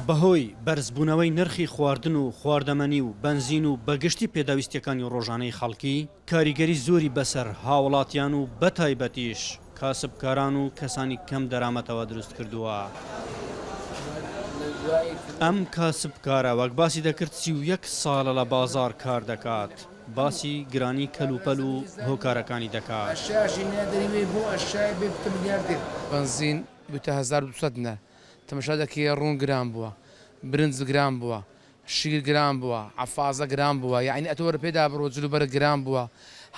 بەهۆی بەرزبوونەوەی نرخی خواردن و خواردەمەنی و بەنزین و بەگشتی پێداویستییەکانی ڕۆژانەی خەڵکی، کاریگەری زۆری بەسەر هاوڵاتیان و بەتایبەتیش کاسبکاران و کەسانی کەم دەرامەتەوە دروستکردووە. ئەم کاسبکارە وەک باسی دەکرد 31 ساڵە لە بازاڕ کار دەکات، باسی گرانی کەلوپەل و هۆکارەکانی دەکات. بەنزین بوویتە 1200 دینار، تەماشا دەکەی ڕوون گران بووە، برنج گران بووە، شیر گران بووە، عەفازە گران بووە، یەعنی ئەتۆ وەرە پێدا بڕۆ جل و بەرگ گران بووە،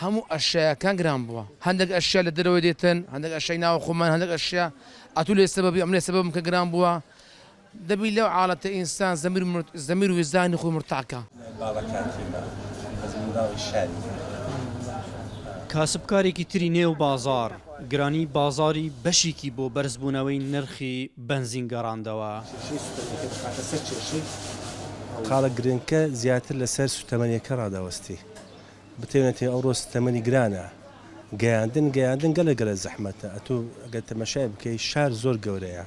هەموو ئەشیایەکان گران بووە، هەندێک ئەشیا لە دەرەوەی دێتن، هەندێک ئەشیای ناوە خۆمان، هەندێک ئەشیا ئەتوو لێ سەبەبی ئەم لێ سەبەبم کە گران بووە، دەبی لەو عاڵەتە ئینسان زەمیر زەمیر و ویژدانی خۆی مورتاح کا. باڵەکانتیمە بەس منداڵی شاری. کاسبکارێکی تری نێو بازاڕ گرانی بازاڕی بەشیکی بۆ بەرزبوونەوەی نرخی بەنزین گەڕاندەوە. کێشەی سوتەمەنیەکە دەخاتە سەر کێشەی ئەو. خاڵە گرنگکە زیاتر لەسەر سوتەمەنیەکە ڕادەوەستی بتەوێنێ ئەوڕۆ سوتەمەنی گرانە گەیاندن گەیاندن گەلە گەلە زەحمەتە ئەتوو ئەگەر تەمەشای بکەی شار زۆر گەورەیە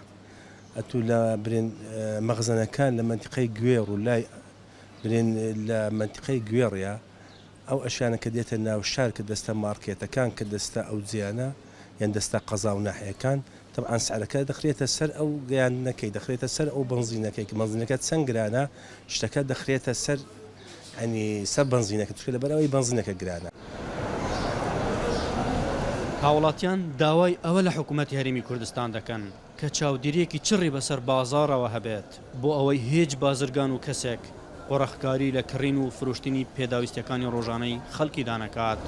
ئەتوو لە برێن مەخزەنەکان لە مەنتیقەی گوێڕ و لای برێن لە مەنتیقەی گوێڕە ئەو ئەشیانە کە دێتە ناو شار کە دەستە ماڕکێتەکان کە دەستە ئەو جێیانە یان دەستە قەزا و ناحیەکان تەبعەن سعرەکە دەخرێتە سەر ئەو گەیاندنەکەی دەخرێتە سەر ئەو بەنزینەکەی کە بەنزینەکە چەند گرانە شتەکە دەخرێتە سەر ینی سەر بەنزینەکە چونکە لەبەر ئەوەی بەنزینەکە گرانە. هاوڵاتیان داوای ئەوە لە حکومەتی هەرێمی کوردستان دەکەن کە چاودێرییەکی چڕی بەسەر بازاڕەوە هەبێت بۆ ئەوەی هیچ بازرگان و کەسێک قۆرخکاری لە کڕین و فرۆشتنی پێداویستیەکانی ڕۆژانەی خەڵکیدا نەکات.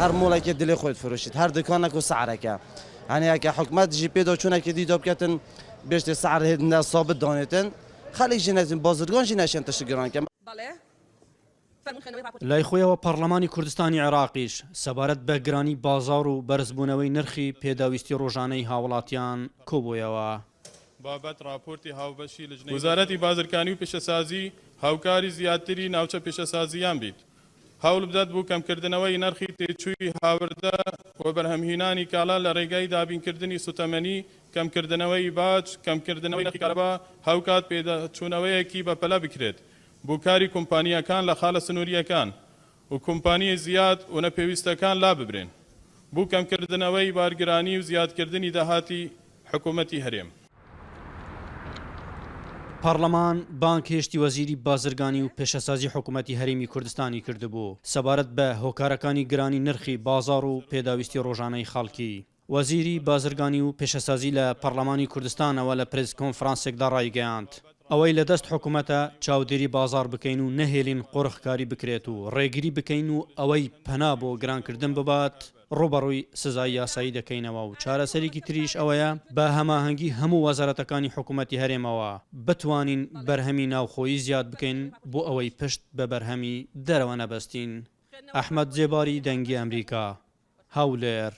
هەر مۆڵێکێ دلێ خۆیت فرۆشیت هەر دکانەک و سعرەکە یانی ئەکە حکومەت ژی پێدا چونەکی دی دا بکەتن بێشتێ سعر هێدنە سابت دانێتن خەلک ژی نەچن بازرگان ژی نەشێن تشت گران کەن. لای خۆیەوە پەڕلەمانی کوردستانی عێراقیش سەبارەت بە گرانی بازاڕ و بەرزبوونەوەی نرخی پێداویستی ڕۆژانەی هاوڵاتیان کۆبوویەوە. وەزارەتی بازرگانی و پیشەسازی هاوکاری زیاتری ناوچە پیشەسازییان بیت، هەوڵبدات بو کەمکردنەوەی نرخی تێچووی هاوردە و بەرهەمهینانی کاڵا لە رێگای دابینکردنی سوتەمەنی، کەمکردنەوەی باج، کەمکردنەوەی نرخی کارەبا، هاوکات پێداچوونەوەیەکی بەپەلە بکرێت بو کاری کومپانیاکان لە خالە سنوریەکان و کومپانی زیاد و نەپێویستەکان لاببرێن بو کەمکردنەوەی بارگرانی و زیادکردنی داهاتی حکومەتی هەرێم. پەڕلەمان بانگهێشتی وەزیری بازرگانی و پێشەسازی حکومەتی هەرێمی کوردستانی کردبوو سەبارەت بە هۆکارەکانی گرانی نرخی بازاڕ و پێداویستی ڕۆژانەی خەڵکی. وەزیری بازرگانی و پێشەسازی لە پەڕلەمانی کوردستانەوە لە پرێس کۆنفرانسێکدا ڕایگەیاند، ئەوەی لە دەست حکومەتە چاودێری بازاڕ بکەین و نەهێلین قۆرخکاری بکرێت و ڕێگری بکەین و ئەوەی پەنا بۆ گرانکردن ببات ڕووبەڕووی سزای یاسایی دەکەینەوە و چارەسەرێکی تریش ئەوەیە بە هەماهەنگی هەموو وەزارەتەکانی حکومەتی هەرێمەوە بتوانین بەرهەمی ناوخۆیی زیاد بکەین بۆ ئەوەی پشت بە بەرهەمی دەرەوە نەبەستین. ئەحمەد زێباری، دەنگی ئەمریکا، هەولێر.